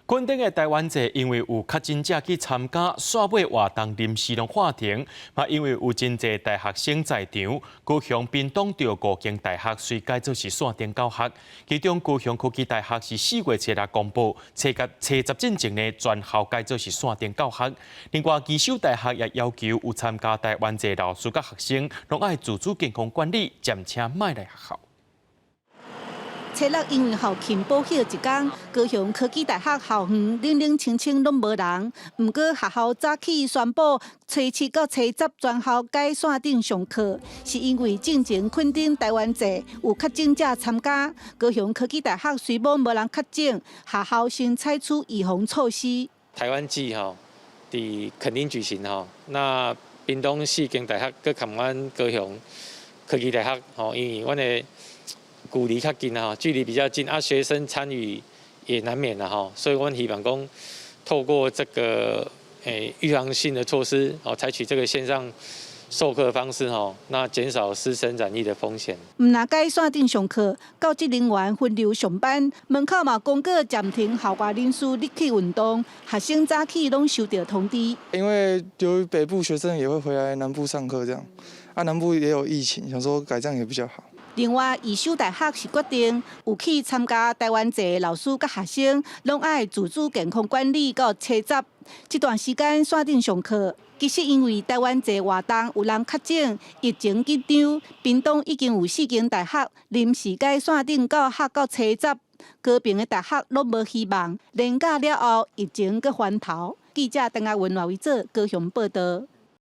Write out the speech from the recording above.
墾丁的台灣節因為有確診者去參加，煞尾活動臨時攏喊停。嘛，因為有真濟大學生在場，高雄屏東著五間大學隨改做是線頂教學。其中高雄科技大學是4月初六公布，初甲初十進前呢全校改做是線頂教學。另外，義守大學也要求有參加台灣節老師佮學生，攏愛自主健康管理，暫且莫來學校。初六因為校慶補休一工，高雄科技大學校園冷冷清清攏無人。毋過學校早起宣布，初七到初十全校改線頂上課，是因為進前墾丁台灣節有確診者參加。高雄科技大學雖罔無人確診，學校先採取預防措施。台灣祭吼，佇墾丁舉行吼，那屏東四間大學閣含阮高雄科技大學吼，因為阮的距離較近啊，距離比較近啊，學生參與也難免啦吼，所以阮希望講透過這個預防性的措施，哦，採取這個線上授課方式吼，那減少師生染疫的風險。毋但改線頂上課，教職人員分流上班，門口嘛公告暫停校外人士入去運動，學生早起攏收到通知。因為有北部學生也會回來南部上課，這樣啊，南部也有疫情，想說改這樣也比較好。另外，義守大學是決定有去參加台灣節的老師佮學生，攏愛自主健康管理到初十。這段時間線頂上課，其實因為台灣節活動有人確診，疫情緊張，屏東已經有四間大學臨時改線頂教學到初十，高屏的大學攏無希望，連假了後疫情閣翻頭。記者鄧亞文、賴維哲高雄報道。